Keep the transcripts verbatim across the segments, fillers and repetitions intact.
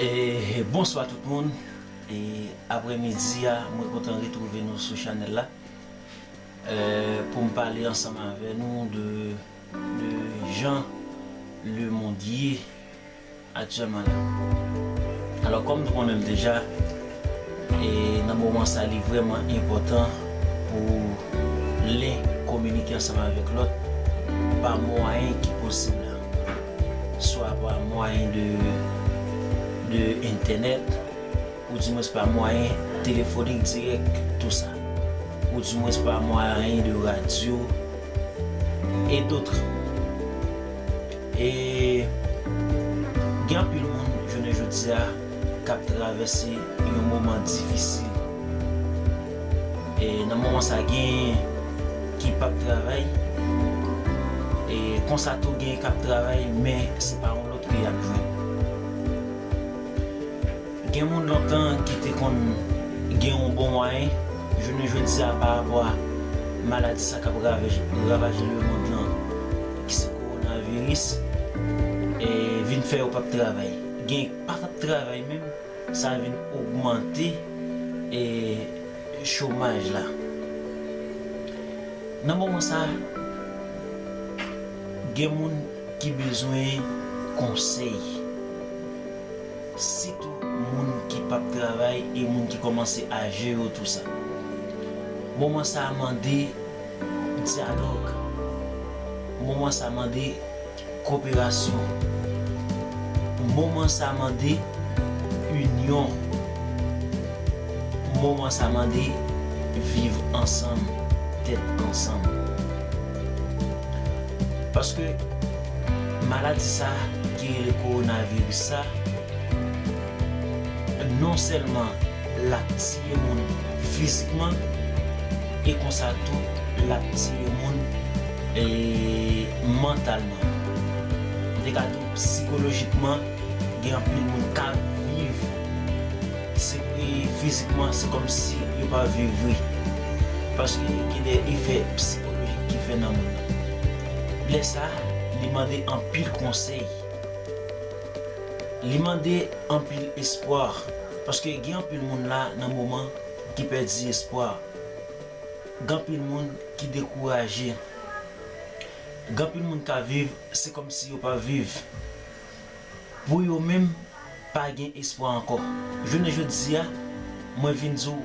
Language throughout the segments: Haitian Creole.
E bonswa tout moun. E aprèmidi a, mwen kontan retwouve nou sou chanèl la, e, pou m pale ansanm avè nou de, de jan lemonn ye aktyèlman la. Alò, kòm nou konnen l deja, e nan moman sa, li vrèman enpòtan pou len kominike ansanm avèk lòt pa mwayen ki posib la, swa pa mwayen de, de entènèt, ou dimwens pa mwayen telefonik dirèk, tou sa, ou dimwens pa mwayen de radyo, e dòt. E gen anpil moun jounen jodi a k ap travèse yon moman difisil. E nan moman sa, gen ki p ap travay, e konsa tou gen k ap travay, men se pa yon lòt ke y ap jwenn. Gen moun lontan ki te konn gen yon bon mwayen, jounen jodi a, pa rapò a maladi sa k ap ravaje, ravaje lemonn lan, ki se kowonaviris, e vin fè yo p ap travay. Gen pa t ap travay menm, sa vin ogmante, e, chomaj la. Nan moman sa, gen moun ki bezwen konsèy. Sitou moun ki p ap travay e moun ki kòmanse aje yo, tou sa. Moman sa a mande dyalòg. Moman sa a mande koperasyon. Moman sa a mande inyon. Moman sa a mande viv ansanm, tèt ansanm. Paske maladi sa ki rele kowonaviris sa, non sèlman l ap tiye moun fizikman, e konsa tou l ap tiye moun, e, mantalman. M te ka di w, sikolojikman, gen anpil moun k ap viv, se, e, fizikman, se kòmsi yo pa viv vre. Paske gen de efè sikolojik ki fè nan moun nan. Lè sa, li mande anpil konsèy. Li mande anpil espwa, paske gen anpil moun la nan moman ki pèdi espwa. Gen anpil moun ki dekouraje. Gen anpil moun ka viv, se kòmsi yo pa viv. Pou yo menm, pa gen espwa ankò. Jounen jodi a, mwen vin di w,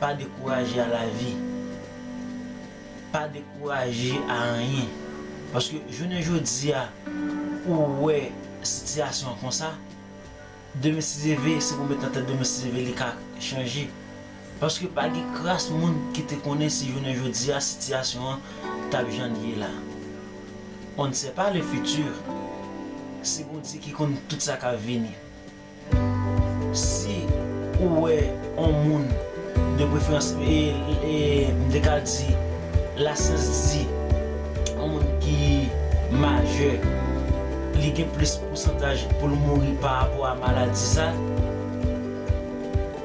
pa dekouraje a lavi. Pa dekouraje a anyen. Paske jounen jodi a, ou wè sitiyasyon an konsa, demen si Dye vle, si w met nan tèt demen si Dye vle, li ka chanje. Paske pa gen kras moun ki te konnen si jounen jodi a sitiyasyon an t ap jan l ye la. On ne sait pas le futur. Se Bondye ki konn tout sa k ap vini. Si ou wè on moun, de preferans, e, e, m te ka di, lasyans di, on moun ki majè, li gen plis pousantaj pou l mouri pa rapò a maladi sa,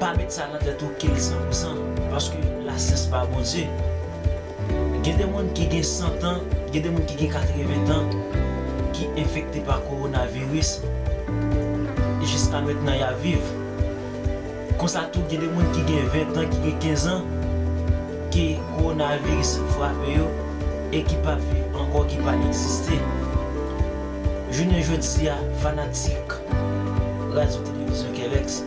pa met sa nan tèt ou ke l san pou san, paske lasyans pa Bondye. Gen de moun ki gen san tan, gen de moun ki gen katreven tan, ki enfekte pa kowonaviris, jiska mentnan y ap viv. Konsa tou, gen de moun ki gen ven tan, ki gen kenz an, ke kowonaviris frape yo e ki p ap viv ankò, ki pa egziste. Jounen jodi a, fanatik Radyo Televizyon Kelex,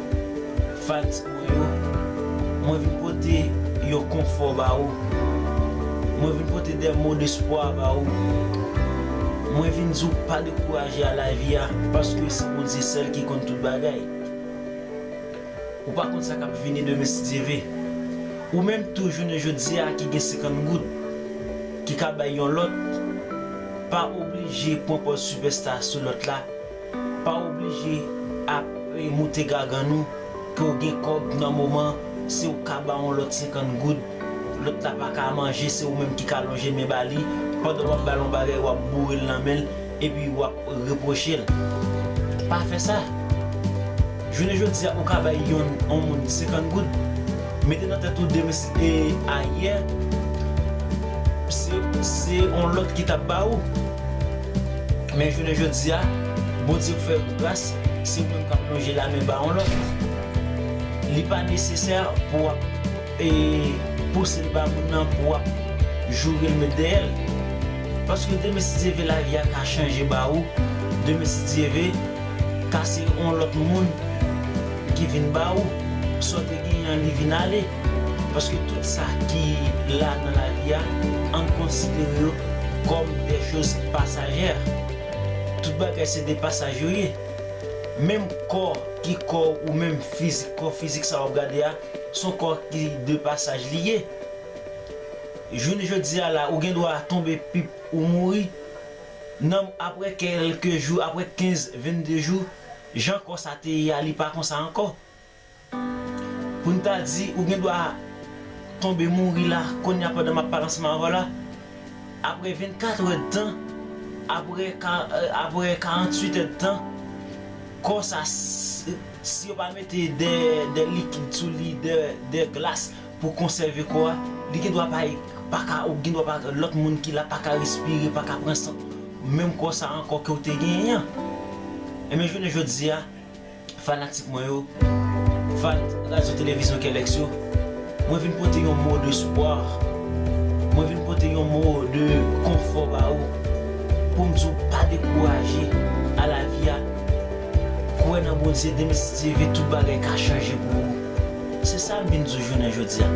fanatik mwen yo, mwen vin pote yon konfò ba ou. Mwen vin pote de mo despwa ba ou. Mwen vin di w pa dekouraje a lavi a, paske se Bondye sèl ki konn tout bagay. Ou pa konn sa k ap vini demen si Dye vle. Ou menm tou jounen jodi a ki gen senkant goud, ki ka bay yon lòt, pa oblije pran pòz sipèsta sou lòt la. Pa oblije ap, e, moute gagann ou, ke w gen kòb nan moman, se ou ka ba yon lòt senkant goud, lòt la pa ka manje, se ou menm ki ka lonje men ba li, pandan w ap ba l yon bagay, w ap boure l nan men l, epi w ap repwoche l. Pa fè sa. Jounen jodi a, ou ka bay yon, yon moun senkant goud, mete nan tèt ou demen si, e, ayè, se, se yon lòt ki t ap ba ou. Men jounen jodi a, Bondye fè gras, Se ou menm k ap lonje lamen ba yon lòt. Li pa nesesè pou w ap e, pouse l ba moun nan, pou w ap joure l met dèyè l. Paske demen si Dye vle lavi a ka chanje ba ou. Demen si Dye vle ka se yon lòt moun ki vin ba ou. Sa w te genyen an li vin ale. Paske tout sa ki la nan lavi a, ann konsidere yo kòm de choz pasajè. Tout bagay se de pasaj yo ye. Menm kò ki kò ou menm fizik, kò fizik sa w ap gade a, se yon kò ki de pasaj li ye. Jounen jodi a la, ou gen dwa tonbe pip ou mouri. Nan apre kèlke jou, apre kenz, vennde jou, jan kò sa te ye a, li pa konsa ankò. Pou n ta di, ou gen dwa tonbe mouri la, kounye a pandan m ap pale ansanm avè w la, apre vennkat èdtan, apre ka, apre karanntuit èdtan, kò sa, si, si yo pa mete de, de likid sou li, de, de glas pou konsève kò a, li gen dwa pa, pa ka, ou gen dwa pa, lòt moun ki la pa ka respire, pa ka pran san, menm kò sa ankò ke w te genyen an. Enben, jounen jodi a, fanatik mwen yo, fan radyo televizyon Kèlèks yo, mwen vin pote yon mo de espwa, mwen vin pote yon mo de konfò ba ou, pou m di w pa dekouraje a lavi a, kwè nan Bondye, demen si Dye vle tout bagay ka chanje pou ou. Se sa m vin di w jounen jodi a.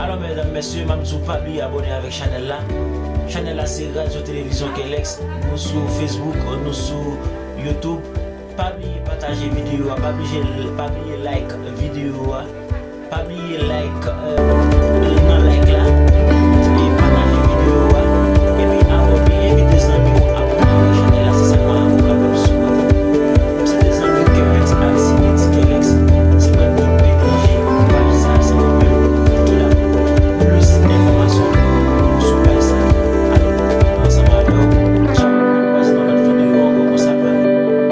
Alò, medam, mesye, m ap di w pa bliye abòne avèk chanèl la. Chanèl la se Radyo Televizyon Kèlèks. Nou sou Facebook, nou sou YouTube. Pa bliye pataje videyo a, pa bliye, pa bliye like videyo a. Pa bliye like, euh, nan